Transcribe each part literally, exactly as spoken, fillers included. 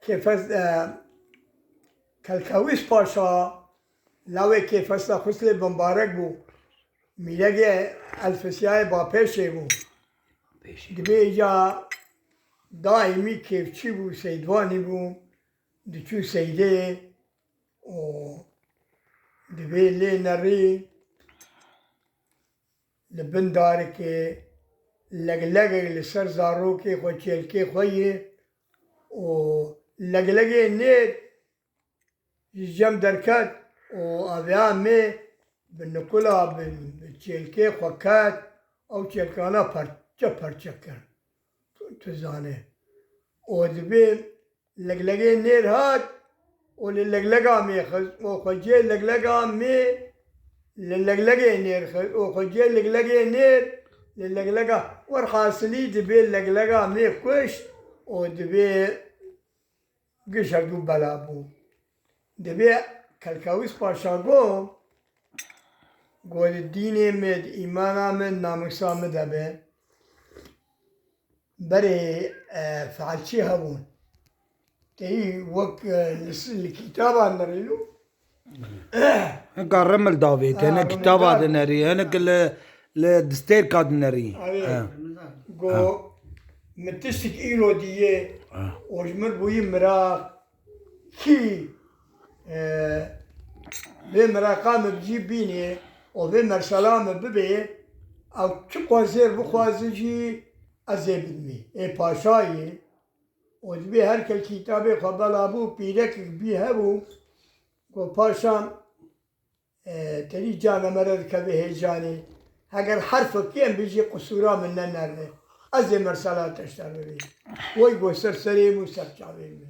Kêfes, e, Kelkawîs Paşa, lawê Kêfesla Xuslê bimbarek bû. Mîregê Elfisiyayê Bapêşê bû. Dibê îca daîmî kêfçî bû, seydvanî bû, diçû seydê û dibê lê nerî li bin darikê leglegek li ser zarokê xwe, çêlkê xwe yê û leglegê nêr ji cem derket û aviya mê bi nikula, bi, bi çêlkê xwe ket, ew çêlkana parçe parçe kir. Tu, tu zanî. Û dibê leglegê nêr hat û li leglega mê xist û xweciyê leglega mê li leglegê nêr xist û xweciyê leglegê nêr li leglega, werhasilî dibê leglega mê kuşt û dibê giş hevdû bela bû. Dibê Kelkawîs Paşa got, got, di dînê min, di îmana min, namusa min de be. Berê, e, fealçî hebûn. Teyî wek, e, li s-, li kitaban nerî lo. Hinka remil davêt, Ha, hinek remil kitaba dav. dinerî, hinek li, li distêrka dinerî. Erê. Ha. Go, Ha. min tiştik îro diyê, Ha. û ji min bûyî miraq, kî, e, vê miraqa min bi cî bînê û vê mersela min bibê, ew çi qwazêr bixwaze jî ez ê bidimê. Ê paşayê, û dibê her kel kitabê xwe bela bû, pîrekek bî hebû, got, Paşa, e, tenî cana me re dikeve hêcanê. Heger herfek kêm bî jî qisûra min nenere. Ez ê mersela te ji te re bibêm. Wey got, ser serê min û ser çavê min.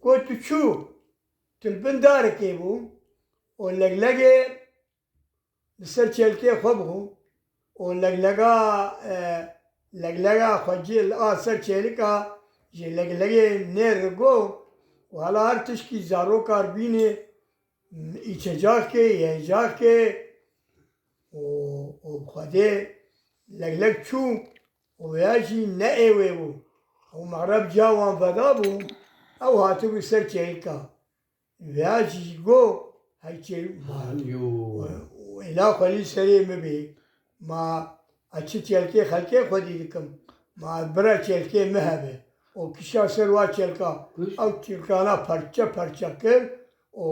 Got, tu çû, tu li bin darekê bû û leglegê li ser çêlkê xwe bû û leglega, e, leglega xwe cî li a ser çêlika ji leglegê nêr got, wala her tişkî zarokar bînê, îçecakê, yêcakê û, û Xwedê legleg çû û ya jî ne ê wê bû. Ew mereb ca wan veda bû, ew hatibû ser çêlika. Veya jî got, hey çê-, Ha, yo. Êla xwelî serê min bê. Ma ez çi çêlkê xelkê xwedî dikim. Ma ez bira çêlkê min hebe. Û kişa ser wa çêlka. Kuş. Ew çêlkana parçe parçe kir û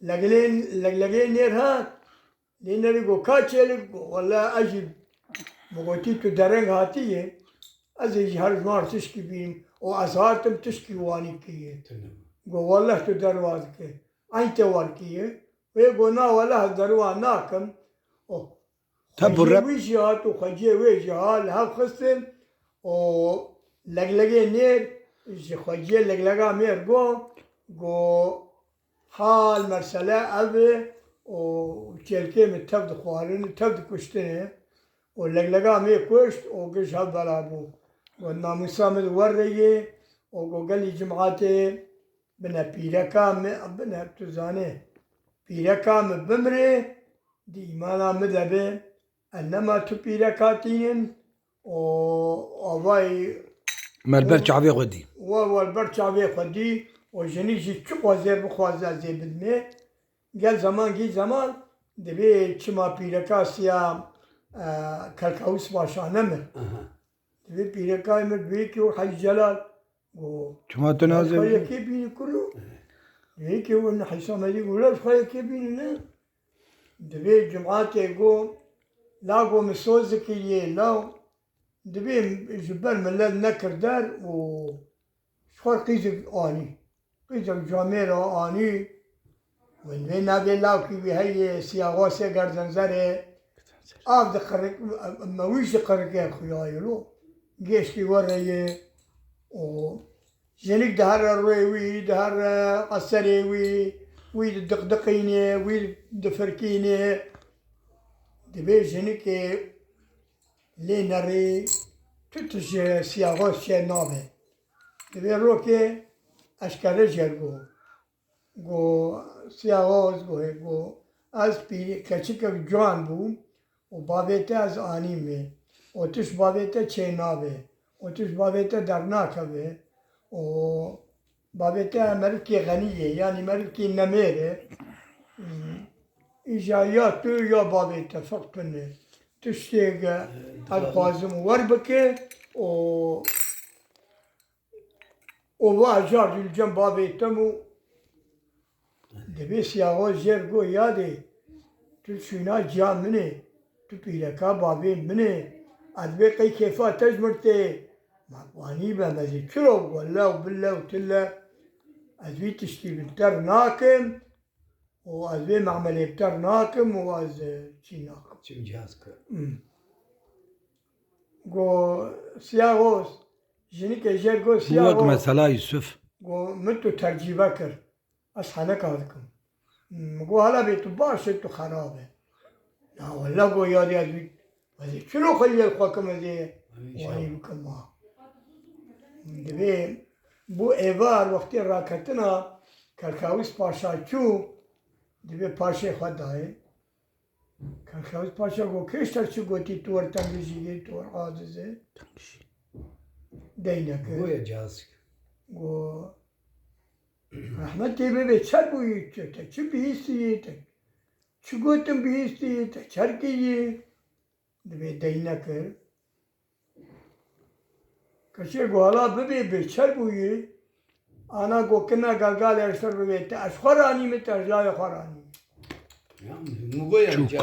leglê-, leglegê nêr hat. Lê nerî got, ka çêlik, got, wele ez jî, min gotî tu dereng hatiyê, ez ê jî her ji wan tişkî bînim û ez hatim tişkî wanî kiye. Got, wele tu derwa dike. Eyn te wan kiye. Wê got, na wele ez derwa nakim. Oh. Te Xweciyê burre- wî jî hat û xweciyê wê jî ha li hev xistin û leglegê nêr ji xweciyê leglega mêr got, got, Hal mesele ev e û çêlkê min tev dixwarin, tev dikuştinê û leglega min kuşt û giş hev bela bû. Got, namûsa min di wer re yê û got, gelî cimatê bine pîreka min, bine tu zanê, pîreka min bimrê, di îmana min de be, ez nema tu pîreka tînin, û avayî Me li ber çavê xwe dî. We, we li ber çavê xwe dî û jinî jî çi xwazê bixwaze ez ê bidimê. Gel zeman gî zeman dibê çima pîreka siya, e, Kelkawîs Paşa ne min. Aha. Dibê pîrekayê min dibê ki û Hecî Celal got, Çima tu "Xwe nazê yekê bînî kuro?" Dibê ki û Hecî Samedî got, "Xwe yekê bînî ne?" Divê cumatê got, la got min soz dikiriye, la divê ji ber milet nekir der û ji xwe qîzek anî. Qîzek camêra anî. Wê divê navê lawkî wî heye, siyaxosê gerdenzerê. Av diqirik, mewîş diqirike xuya ye lo. Gêşkî were ye û jinik dihere rûyê wî, dihere eserê wî, wî didiqdiqîne, wî difirkîne. Dibê jinikê lê nerî tu tişt ji siyaxos çê nabe. Dibê rokê eşkere jê got. Got, Siyaxoz, got, hê, got, ez pî-, keçikek ciwan bûm û bavê te ez anîme û tu ji bavê te çê nabe û tu ji bavê te dernakeve û bavê te merivkê xenî ye, yanî merivkê nemêr e. Îja ya tu ya bavê te feq tune. Tiştê ge ez dixwazim wer bike û, û va car dû li cem bavê te û Dibê Siyaxoz jêr got, yadê, tu çûna ciya min ê, tu pîreka bavê min ê, ez dibê qey kêfa te ji min tê. Ma wanî be, ez ê çiro, welle û bille û tille, ez vî tiştî bi te re nakim û ez vê memelê bi te re nakim û ez, e, çî nakim. Çim cihaz kir. Hmm. Got, Siyaxoz, jinike jêr got, Siyaxoz. Bu wek mesela Yusuf. Got, min tu tercîbe kir. Ez heneka dikim. Min got, hala bê tu baş e, tu xerab e. Na wella got, yadê ez wî, ez ê çilo xwe yê xwe kim, ez ê wanî bikim ha. Dibê bû êvar wextê raketina Kelkawîs Paşa çû, dibê paşê xwe dayê. Kelkawîs Paşa got, kêşter çi gotî, tu wer tengijî yê, tu wer aciz e. Deyneke. Goya cazîk. Got, Rehmetê bibê, çer bûyî, te, te çi bihîstiyî, te çi gotin bihîstiyî, te çer kiriye? Dibê dey nekir. Keçê got, hala bibê bêçer bûyî, ana got, kina galgalê ji te bibê, te ez xwe ranîme, te ez layê xwe ranîme. Ya, min goya Çûke.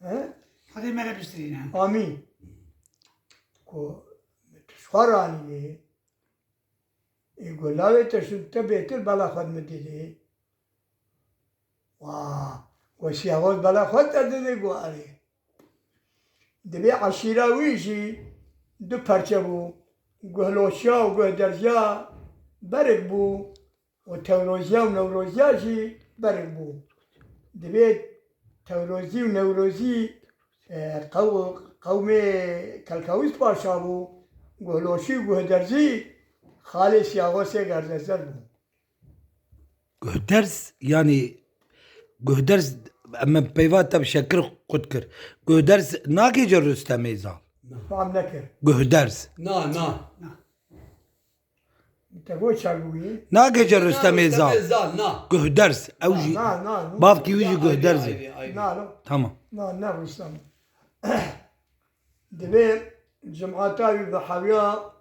He? Xwedê me re bistîne. Amîn. Got, tu ji xwe ranîme. Ê got, lawê te şûn, te bêtir bela xwe di min didê. Wa, got, Siyaxoz bela xwe te didê, got, erê. Dibê eşîra wî jî du perçe bû. Guhloşiya û Guhderziya berik bû û Tewroziya û Newroziya jî berik bû. Dibê Tewrozî û Newrozî, e, qew-, qewmê Kelkawîs Paşa bû, Guhloşî û Guhderzî xalê Siyaxosê Gerdezer bû. Guhderz, yanî Guhderz, em peyva te bi şekir qut kir. Guhderz nagêje Rustemê Zal. Fam nekir. Guhderz. Na, na. Te got çar bûyî? Nagêje Rustemê Zal. Rustemê Zal, na. Guhderz. Ew jî. Na, na, na. Bavkî wî jî Guhderz e. Ayrı, ayrı, ayrı. Na, no. Tamam. Na, ne Rustem. Dibê cimata wî bi hewiya,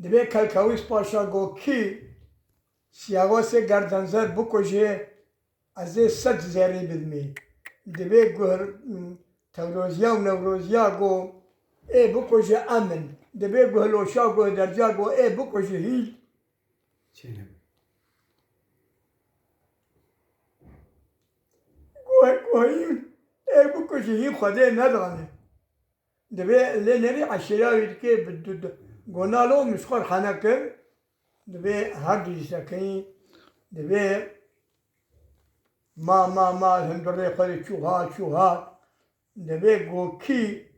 dibê Kelkawîs Paşa got, kî Siyawasê Gerdenzer bikuje, ez ê sed zerrî bidimê. Dibê guh-, Tewroziya û Newroziya go, ê bikuje emin. Dibê guhloşa guhderciya go, ê bikuje hîn. Çênebe. Guh-, guh hîn, ê bikuje hîn Xwedê nedane. Dibê lê nerî eşîra wî dikê bi du, du, gonalo min ji xwe re hene kir. Dibê her du jî sekeyî. Dibê ma, ma, ma, hundirê xwe de çû hat, çû hat. Dibê go kî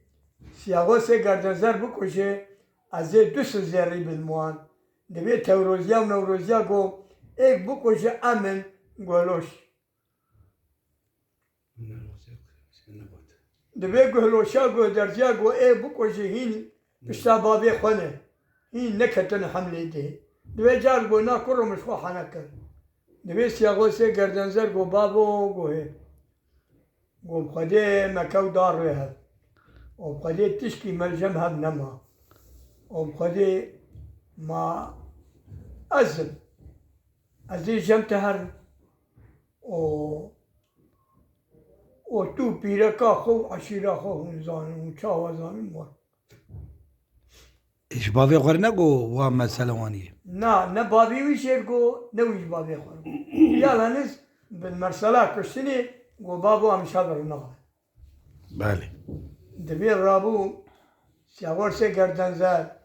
Siyawasê Gerdenzer bikuje, ez ê du sed zerrî bidim wan. Dibê Tewroziya û Newroziya go, êk bikuje emin guhloş. Dibê guhloşa guhderciya go ê bikuje hîn pişta bavê xwe ne. Hîn neketine hemlê dê. Dibê car go na kuro min ji xwe hene kir. Dibê Siyagosê Gerdenzer go bavo go hê. Go bi Xwedê me kew da rê hev. O bi Xwedê tişkî me li cem hev nema. O bi Xwedê ma ez im. Ez ê cem te herim. O, o tu pîreka xwe û eşîra xwe hûn zanin, hûn çawa zanin wan. Ji bavê xwe re ne go wa mesele wanî ye? Na, ne bavê wî jê go, ne wî ji bavê xwe re go. Yalaniz bi mersela kuştinê go bavo em şa bi rinaxe. Belê. Dibê rabû Siyawarsê Gerdenzer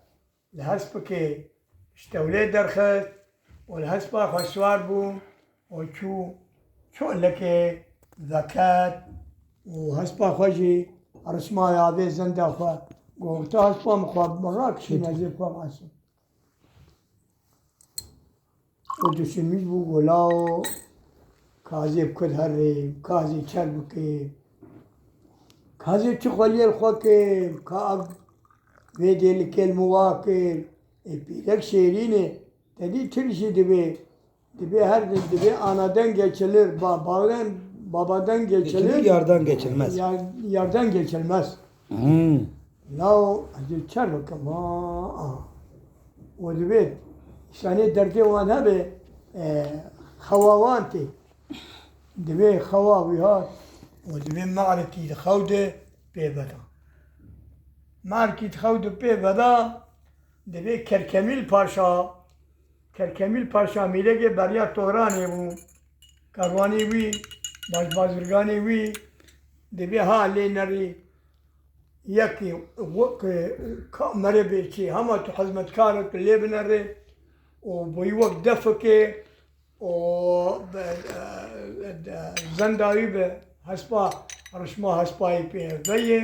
li hespikê ji tewlê derxist û li hespa xwe siwar bû û çû Çolekê veket û hespa xwe jî rismaya vê zenda xwe got, hespa min xwe bi min rakişîne ez ê bi xwe bihesim. Û dişimî bû, got, lawo, ka ez ê bi kut herê, ka ez ê çer bikê, ka ez ê çi xweliyê li xwe kê, ka ev vê dê li kêl min wa kê, E, pîrek şêrîn e. Te dî til jî divê. Divê her din, divê anadan geçilir, ba-, babadan, babadan geçilir. Geçilir, yardan geçilmez. Yar-, yardan geçilmez. Hmm. Lao, ez ê çer bikim, ha, ha. O divê, îsanê derdê wan hebe, e, xewa wan tê. Divê xewa wî hat, o divê me'rikî di xew de pê veda. Me'rikî di xew de pê veda, divê Kerkemîl Paşa, Kerkemîl Paşa mîregê beriya Toranê bû. Kerwanê wî, baş-, bazirganê wî, divê ha lê nerî. Yekî wek, e, ka-, merê bê çi, hema tu hizmetkar e, tu lê binerê û bûyî wek defikê û be, e, e, zenda wî bi hespa, rişma hespayê pê veyê.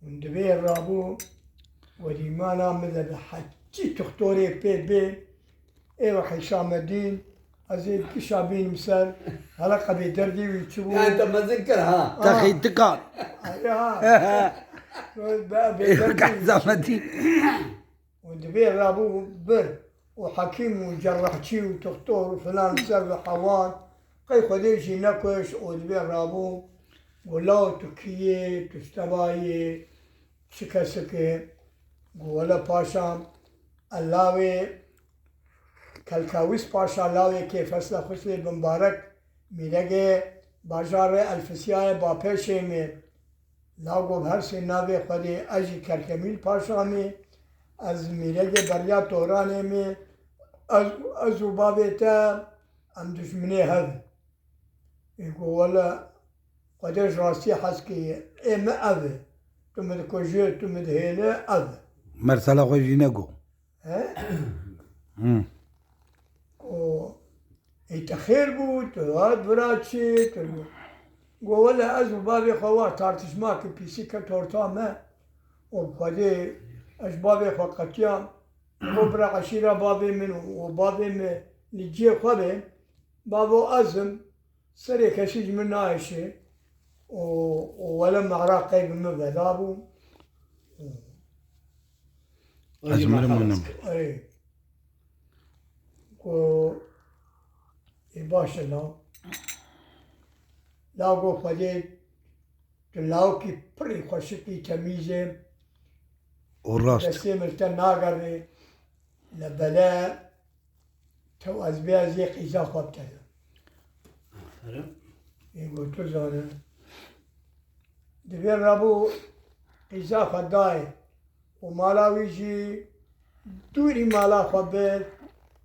Hûn divê rabû werîmana min de bi heçî tuxtorê pê bê. Ê we Hîşamedîn, ez ê gişa bînim ser, hele qebê derdê wî çi bû? Yani te mezin kir ha. Te xîtikan. Aye ha. Be, be, Ê we derdê wî çi? Hîşamedîn. Û divê rabû bir û hekîm û cerrahçî û doktor û filan ser ve hewan. Qey Xwedê jî nekuş û divê rabû. Got, "Law tu kî yê, tu ji teva yê, çi kesik e?" Got, "Wele paşa, ez lawê Kelkawîs paşa lawê Kêfesle Xusrê Bimbarek mîregê bajarê Elfisiyayê bapêşê me." Lago bi her sê navê Xwedê, ez jî Kerkemîl Paşa me, ez mîregê beriya Toranê me, ez, ez û bavê te em dijminê hev in. Ê go wele Xwedê ji rastiyê hez kiriye, ê me ev e. Tu min dikujê, tu min dihêle, ev e. Mersela xwe jî nego. He? Hmm. Go, ê te xêr bû, tu hat bira çi, tu go, wele ez û bavê xwe wa tartişma ki pîsî ket orta me. Û Xwedê ez bavê xwe qetiyam. Go bira eşîra bavê min û bavê min li cihê xwe be. Bavo ez im. Serê kesî ji min nayêşe û, û wele mehra qey bi min veda bû. Ez mirim û nimir. Ey. Ku ê baş e law. Law go Xwedê tu lawkî pirî xweşikî temîz e. Û rast. Destê min li te nagerê. Lebele Tew ez bê ez ê qîza xwe bi te de. Aferin. Ê got tu zane. Divê rabû qîza xwe dayê û mala wî jî dûrî mala xwe bir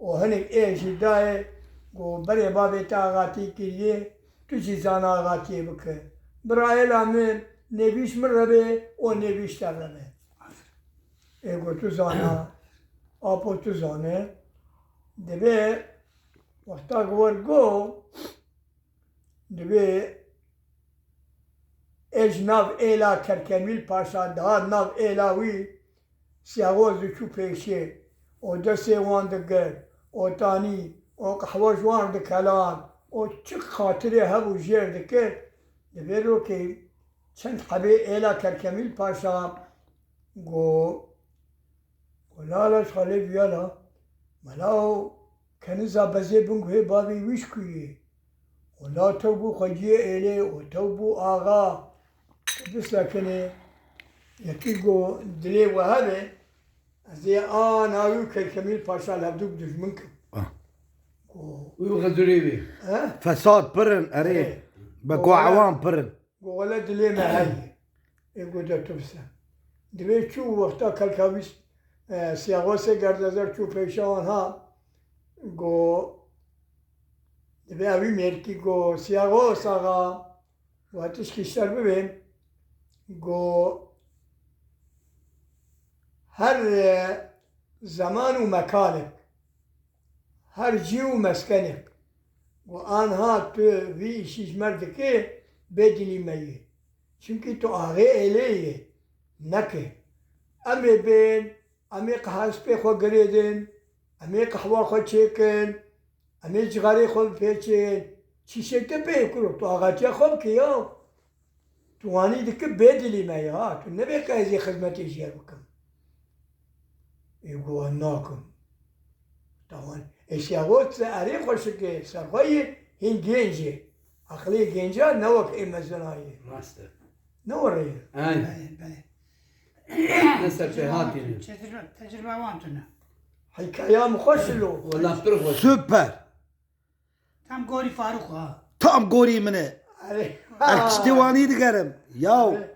û hinek ê jî dayê. Got berê bavê te axatî kiriye, tu jî zana axatiyê bike. Bira êla min nêvîş min rebe û nêvîş te rebe. Ê got tu zana, apo tu zane, divê wexta ku wer got, divê ê ji nav êla Kerkemîl Paşa dihat nav êla wî, Siyaxoz diçû pêşê û destê wan digirt û tanî û qehwe ji wan dikelan û çi xatirê hebû jêr dikir, divê rokê çend hebê êla Kerkemîl Paşa got, Got, "Lala ji xalê viyala, mela o keniza bezê bin guhê bavê wî ji ku yê? O la tew bû xweciyê êlê, o tew bû axa." Bisekinê, yekî got, "Dilê we hebe, ez ê a navî û Kerkemîl Paşa li hevdû bi dijmin kim." Ah. Got, Wî xizirê wî. He? Fesad pir in, erê. Erê. Be Got, ku wele ewan pir in. Got, "Wele dilê me heye." Ê got, "De tu bise." Divê çû wexta Kelkawîs, e, Siyaxosê Gerdezer çû pêşa wan ha. Got, divê ewî mêrkî got, "Siyaxos axa, we tişkî ji te re bibêm." Got, "Her, e, zeman û mekanek." Her cî û meskenek. Got, "Anha tu vî îşî ji me re dikê, bê dilî me yê. Çimkî tu axê êlê yê, neke. Em ê bên, em ê qe-, hespê xwe girêdin, em ê qehwa xwe çêkin, em ê cixarê xwe bipêçin. Çîşê te pê ye kuro, tu axatiya xwe bike ya." Tu wanî dikî bê dilî me ya, tu nebê qe ez ê xizmetê jê re bikim. Ê go ez nakim. Tawan. Ê Siyagos erê xweşik e, serxwe ye, hîn gênc e. Eqlê gênca ne wek ê mezina ye. Rast e. Ne were ye. Ay. Belê, belê. Ne serpêhatî ne. Tecrübe, tecrübe wan tune. Hîkaya min xweş lo. Wela pir xweş. Süper. Tam gorî Farûq ha. Tam gorî min e. Erê. Ez tiştê wanî digerim. Yaw. Erê.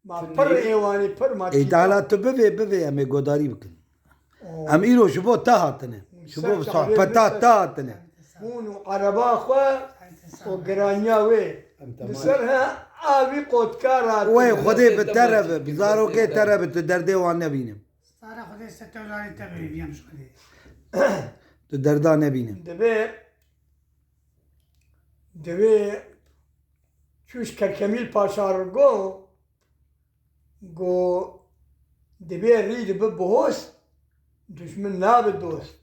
Ma pir ê wanî, pir ma. Ê, dala tu bivê, bivê, em ê godarî bikin. Oo. Em îro ji bo te hatine. Ji bo sohbeta te hatine. Hûn û ereba xwe û giraniya wê. Em temam. Li ser he avî qotkar hatine. Wê Xwedê bi te re be, bi zarokê te re be, tu derdê wan nebînim. Sara Xwedê ser te û zarê te be, viyam ji Xwedê. Tu derda nebînim. Divê, divê çû ji Kerkemîl Paşa re go, go divê rî dibe bihoz, duşmin nabe dost.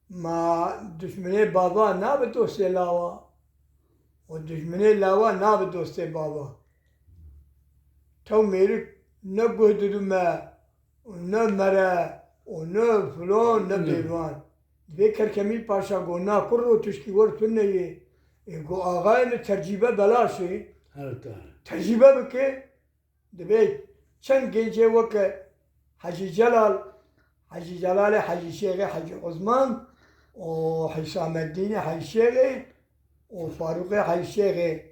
Ma duşminê bava nabe dostê lawa. Û duşminê lawa nabe dostê bava. Tew mêrik ne guh didu me, û ne mere, û ne filon, ne bêvan. Divê Kerkemîl Paşa go na kur û tişkî wer tune yê. Ê go axayê min tercîbe belaş e. Her tane. Tercîbe bike. Divê çend gencê weke Hecî Celal, Hecî Celalê Hecî Şêxê Hecî Osman û Hîsameddînê Hecî Şêxê û Farûqê Hecî Şêxê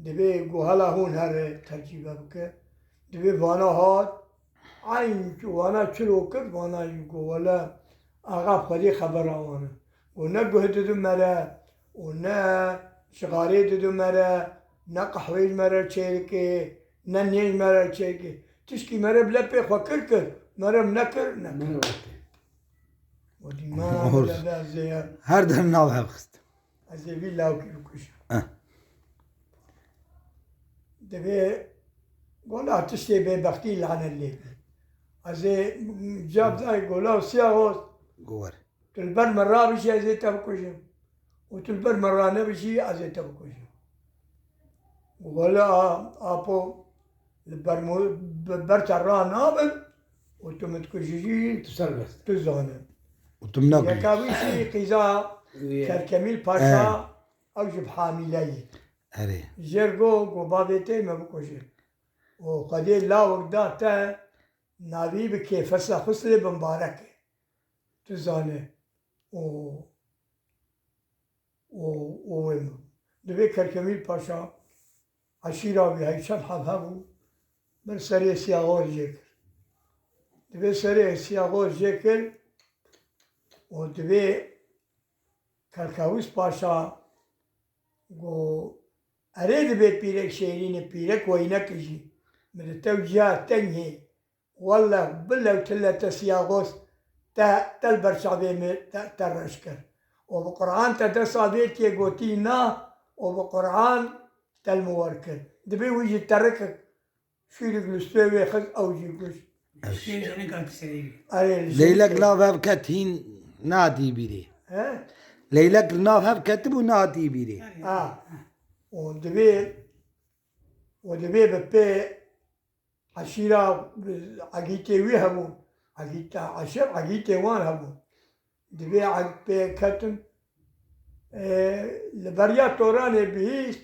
divê guhela hûn here tercîbe bike. Divê vana hat, eyn wana çilo kir, vana jî got, wele axa Xwedê xebera wan e. Got, ne guh didu mere û ne şixarê didu mere, ne qehwê ji mere çêrikê, ne nê ji mere çêrikê. Tişkî mere bi lepê xwe kir kir, mere nekir, nekir. Min wekî. Got, dîma Hor. Deve ez ê Her der nav hev xist. Ez ê vî lawkî bikujim. Eh. Divê gola tiştê bêbextî lanet lê bî. Ez ê cab dayê gola û siya got. Go were. Tu li ber min rabijî, ez ê te bikujim. Û tu li ber min ranebijî, ez ê te bikujim. Wele a-, apo, li ber mo-, bi ber te ranabim û tu min dikujî jî, tu serbest, tu zane. Û tu min nakujî. Yeka wî jî qîza Wî ye. Kerkemîl Paşa, Eh. ew jî bi hamîle yî. Erê. Jêr go, go bavê te me bikuje. Û Xwedê lawek da te, navî bi kêfesa xwe sê bi mibarek e. Tu zane. Û û, û wê min. Divê Kerkemîl Paşa eşîra wî hey çend heb hebû, min serê Siyaxoz jê kir. Divê serê Siyaxoz jê kir û divê Kerkewîs Paşa got, erê divê pîrek şêrîn e, pîrek weynek e jî. Min di tew ciya tengê Welleh, bilew tile te Siyaxoz te, te li ber çavê min te, te reş kir. Û bi Quran te dest avêtiye gotî na û bi Quran te li min wer kir. Dibê wî jî terikek şûrek li stûyê wê xist ew jî kuşt. Şêr jî nekir serê wî. Erê, li Leylek şûrê. Nav hev ket hîn nehatî bîrê. He? Leylek li nav hev ketibû nehatî bîrê. Ha. Û dibê, û dibê bi pê Eşîra, egîtê wî hebûn. Egîta eşir, egîtê wan hebûn. Divê eg-, pê ketin, e, li beriya Toranê bihîst,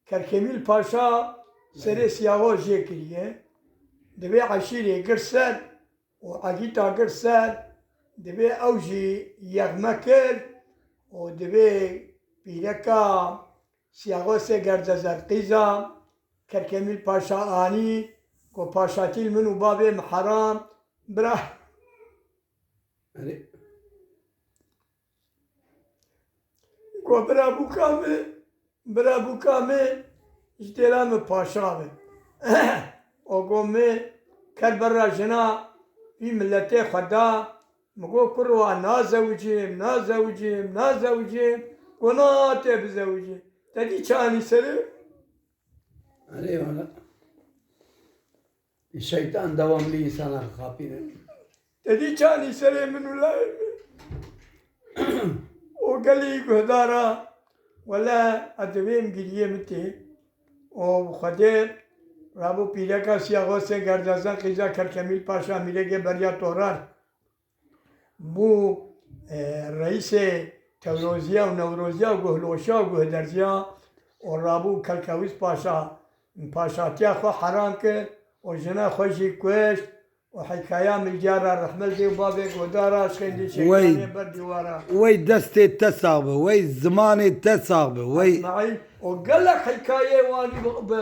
Kerkemîl Paşa serê Siyaxoz jê kiriye. Divê eşîrê gir ser û egîta gir ser, divê ew jî yexme kir û divê pîreka Siyaxosê Gerdezer qîza Kerkemîl Paşa anî, got, paşatî li min û bavê min heram, bira. Erê. Got, bira bûka min, bira bûka min, ji dêla min paşa be. O got, min ker berra jina vî miletê xwe da, Min got, kuro, ez nazewicim, nazewicim, nazewicim. Got, na, tê bizewicî. Te dî çi anî serê? Erê wele. Şeytan devamlı insana xapîne. Te dî çi anî serê min û layê min? O gelî guhdara, wele ez divêm giriyê min tê. O Xwedê rabû pîreka Siyaxosê Gerdezan qîza Kerkemîl Paşa mîrege beriya Toran. bû, e, reîsê Tewroziya û Newroziya û Guhloşa û Guhderziya û rabû Kelkewîz Paşa paşatiya xwe heram kir û jina xwe jî kuşt û hikaya min cara rehmet dê û bavê godara şêndî Wey. Şêxanê ber dîwara. Wey destê te sax be, wey zimanê te sax be, wey. Esmaîl, û gelek hikayê wanî bi, bi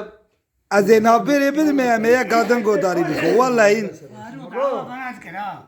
Ez ê navbêrê bidim, em ê yeka din godarî bixwe. Wallahî. Faruk, awa bana dikir ha.